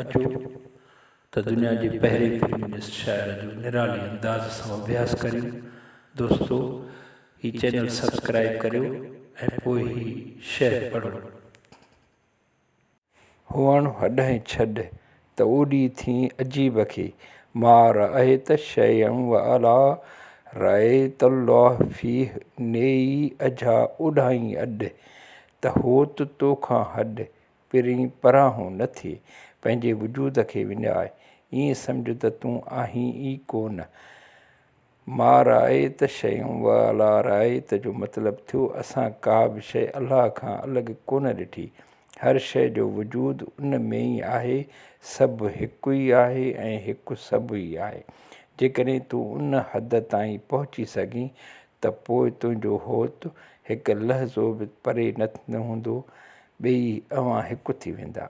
اچو ته دنيا جي پهرين فيمنسٽ شاعر جو نرالي انداز سان اڀياس ڪريون. دوستو هي چينل سبسڪرائيب ڪريو ۽ پوء هي شعر پڙهو. هئڻ هڏهن ڇڏ، ته اوڏي ٿئين عجيب کي، ما رأيت شيئا ولا رأيت الله فيه نيئي اجها اوڏانهين اڏ، ته هوت توکان هڏ، پرين پرانهون نه ٿئي، پنهنجي وجود کي وڃاء، ائين سمجهه ته تون آهين ئي ڪو نه. ما رأيت شيئا ولا رأيت جو مطلب ٿيو اسان ڪا به شيء الله کان الڳ ڪونه ڏٺي. هر شيء جو وجود ان ۾ ئي آهي، سڀ هڪ ئي آهي ۽ هڪ سڀ ئي آهي. جيڪڏهن تون ان حد تائين پهچي سگهين ته پوء تنهنجو هوت هڪ لحظو به پري نه هوندو، ٻيئي اوهان هڪ ٿي ويندا.